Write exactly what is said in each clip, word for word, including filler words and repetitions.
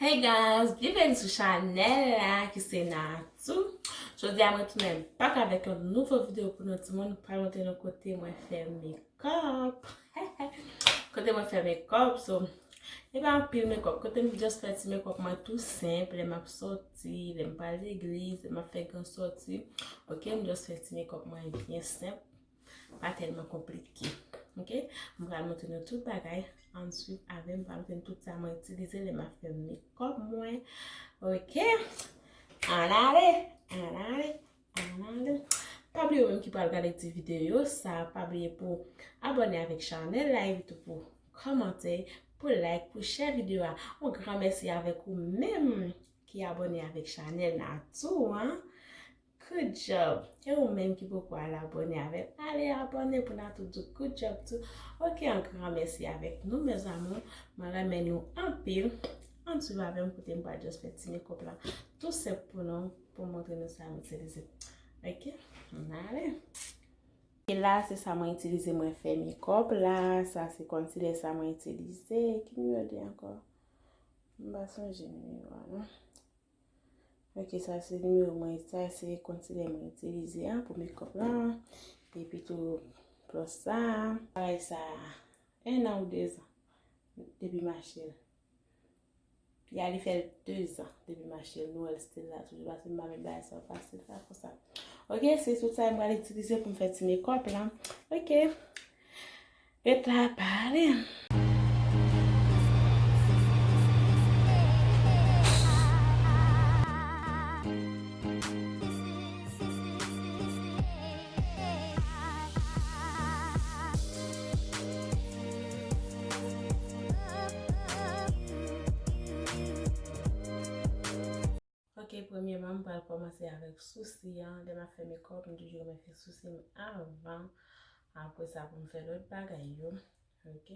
Hey guys, byenveni sou chanèl la ki se Natou. Jodi a mwen tounen back avèk yon nouvo videyo pou nou timoun. Mwen pral montre nou kote mwen fè makeup. Kote mwen fè makeup, so e pa anpil makeup. Kote m just fè ti makeup mwen tou senp, lè m ap sòti, lè m pral legliz, lè m ap fè gran sòti. Ok, m just fè ti makeup mwen byen senp. Pa tèlman konplike. Ok? Mwen pral montre nou tout bagay. Ann swiv avè m, pral montre nou tout sa mwen itilize lè m ap fè makeup mwen. Ok? Ann ale, ann ale, ann ale. Pa bliye ou menm ki pral gade ti videyo sa, pa bliye pou abòne avèk chanèl la, epi tou pou kòmante, pou like, pou share videyo a. Yon gran mèsi avèk ou menm ki abòne avèk chanèl Natou an. Good job! E ou menm ki poko al abòne avè m, ale abòne pou Natou di w good job tou. Ok, yon gran mèsi avèk nou, mes amours. Mwen renmen nou anpil. Ann swiv avè m kote m pral just fè ti makeup la tou senp pou nou, pou m montre nou sa m itilize. Ok? Ann ale. E la, se sa mwen itilize, mwen fè makeup la. Sa se concealer sa mwen itilize. Ki nimewo de ankò? M pa sonje nimewo a, non. Ok, sa se nimewo mwen, sa se concealer mwen itilize an pou makeup lan. Epi tou, blush sa. Bagay sa, en an ou de zan depi m achte l. Ya li fè de zan depi m achte l, Noël still la toujou, paske m pa met bagay sa fasil la konsa. Ok, se tout sa m pral itilize pou m fè ti makeup lan. Ok. Ret la, pale. Ok, premyèman, m pral kòmanse avèk sousi an. Lè m ap fè makeup, m toujou renmen fè sousi m avan. Apre sa, pou m fè lòt bagay yo. Ok?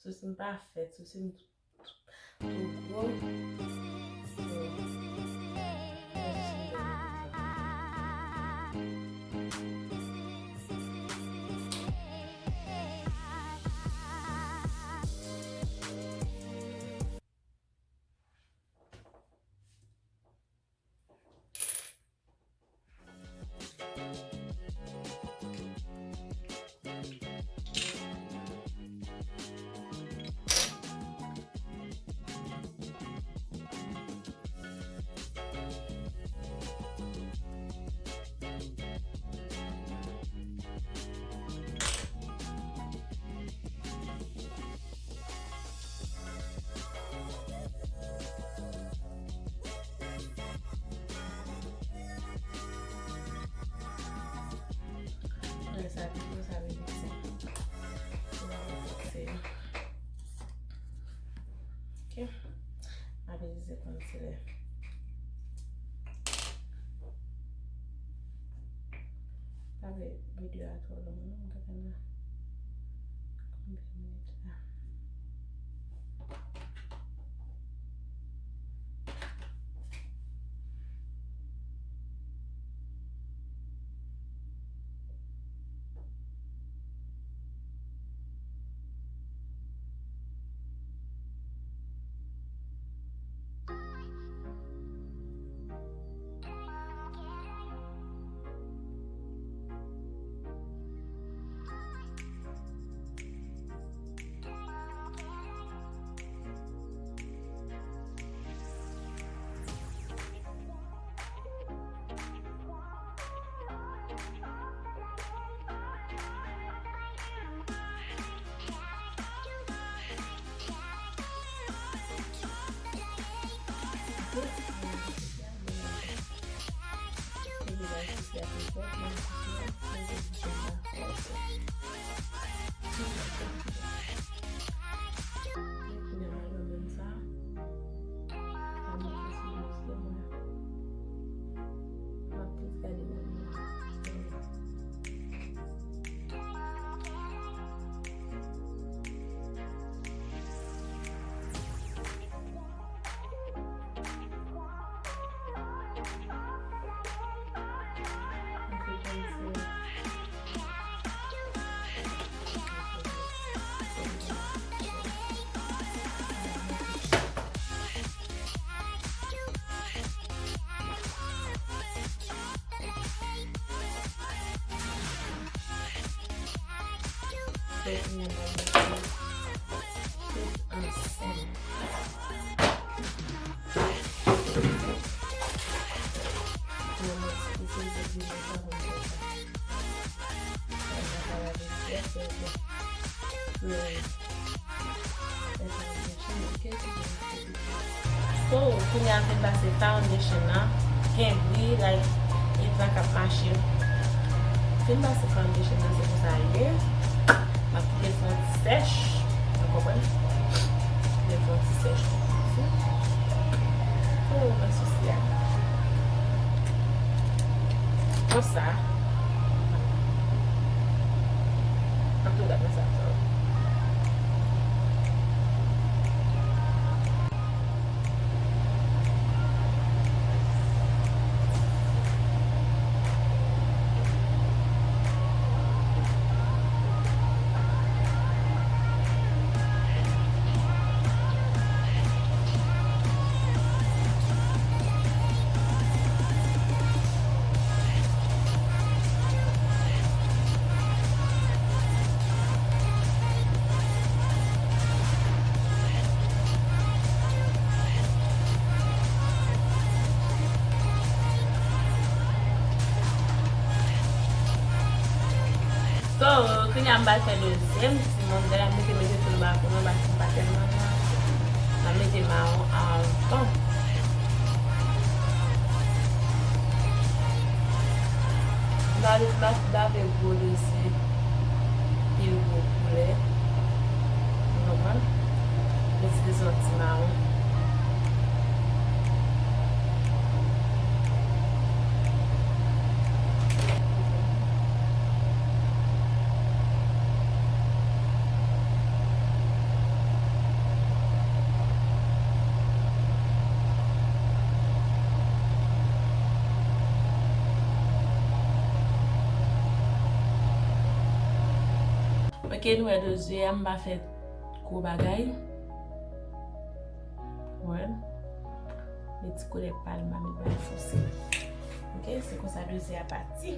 Sousi m pa fèt, sousi m tou gwo. So, Lè sa pito, sa vle di sa. Pou mwen fikse yo. Ok. M ap itilize concealer. Pa vle videyo a twò long, non, m gade nan konbyen minit la. Tout ansanm. Mwen mèt ti pise, se di mwen pa konn fè sa. Mwen pa lave vyès, vyès, vyès. Mwen fè sa, mwen fè sa, ok, se So, kounye a m fin pase foundation nan. Gen bri, like, gen tan k ap mache. Fin pase foundation nan, se konsa l ye. M ap kite l fè yon ti sèch. Ou konprann? Kite l fè yon ti sèch. So, mwen sou si a. Konsa. Antoulè, mwen sa. So, kounye a m pral fè dezyèm timoun. Gade, m mete, mete tou nan bakon nan, paske m pa tèlman nan. M ap mete mawon anvan. M pa, m pa lave gwo dosye, pil gwo koulè. Ou konprann? M itilize yon ti mawon. Ok, nou wè dozye a, m pa fè gwo bagay. Wè. Li ti koulè pal, m pa met bay fòse. Ok, se konsa dozye a pati.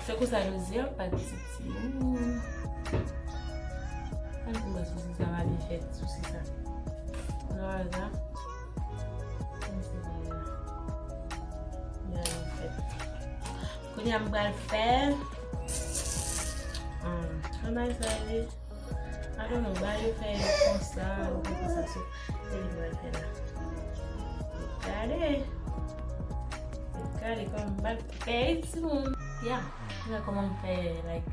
Se konsa dozye a pati ti. An pou wè si sa va byen fèt sou si sa. Kounye a m pral fè. Hmm, kòman sa ye? I don't know, ba yo fè konsa, yo fè konsa, so, se li m pral fè la. Gade. Gade kòman m pral fè, timoun. Yeah, gade kòman m fè, like,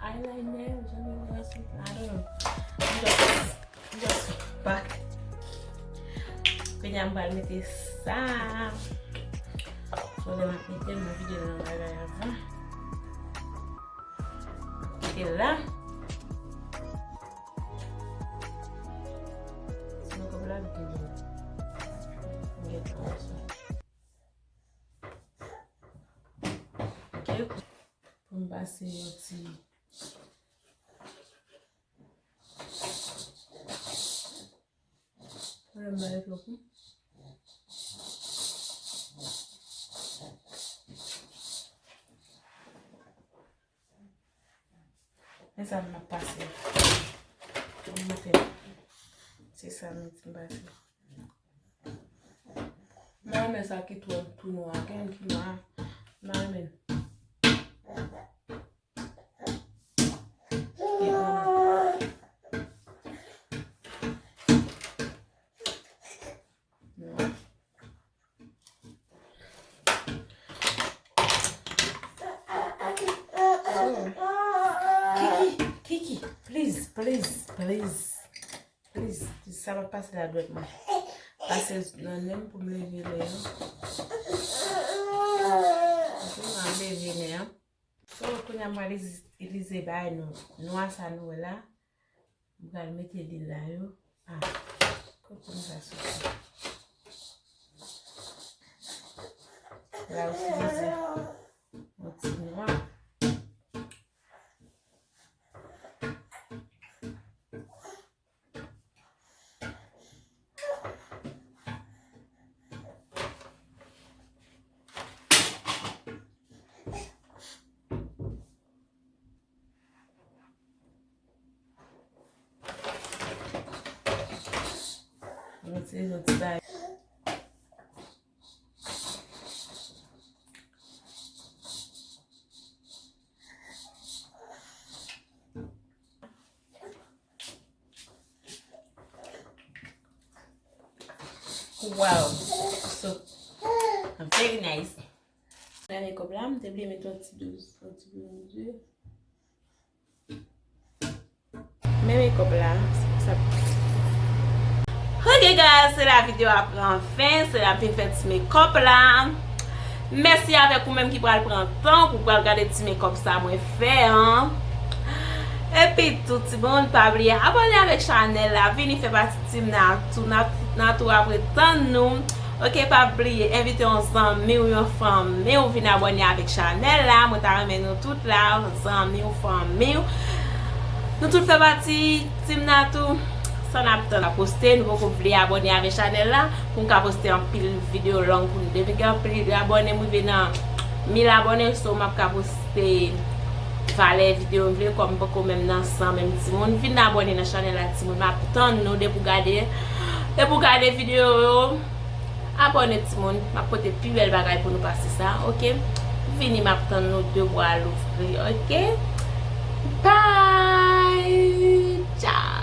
eyeliner, jan yo fè sou, I don't know. M just, m just back. Kounye a m pral mete sa. So, lè m ap mete l, mwen vide nan bagay avan. Kite l la. Sinon, kòb la ap gen dlo. M gentan wè sa. Ok. Pou m pase yon ti Mwen bay twòp wi. Men sa m ap pase. Pou m fè. Se sa m di m pase. Mwen renmen sa ki twò tou nwa, gen ki nwa. Mwen renmen. Kiki, Kiki, please, please, please. Please, sa pa pase la dwèt mwen. Pase nan nen m pou m leve nen an. Pou m leve nen an. So, kounye a m pral itilize bagay nou, nwa sa nou wè la. M pral mete li la yo. Ah, kote m sa soti? La ou itilize yon ti nwa. Yon ti bagay. Wow. So, very nice. Nan makeup la, m te vle met yon ti douz, yon ti bronze. Men makeup la, sa. Ok guys, se la videyo a pran fen, se la m fin fè ti makeup la. Mèsi avèk ou menm ki pral pran tan pou pral gade ti makeup sa mwen fè an. Epi tou timoun, pa bliye abòne avèk chanèl la, vini fè pati Team Natou, Nat- Natou ap ret tann nou. Ok, pa bliye envite yon zanmi w, yon fanmi w vin abòne avèk chanèl la. Mwen ta renmen nou tout la, zanmi w, fanmi w. Nou tout fè pati Team Natou. Sa n ap tann a poste, nou poko vle abòne avèk chanèl la pou m ka poste anpil videyo long pou nou. Depi gen anpil abòne, m rive nan mil abòne, so m ap ka poste valè videyo m vle, kòm m poko menm nan san menm timoun. Vin abòne nan chanèl la timoun, m ap tann nou depi w gade, depi w gade videyo yo. Abòne timoun, m ap pote pi bèl bagay pou nou pase sa, ok? Vini, m ap tann nou de bra louvri, ok? Bye! Ciao!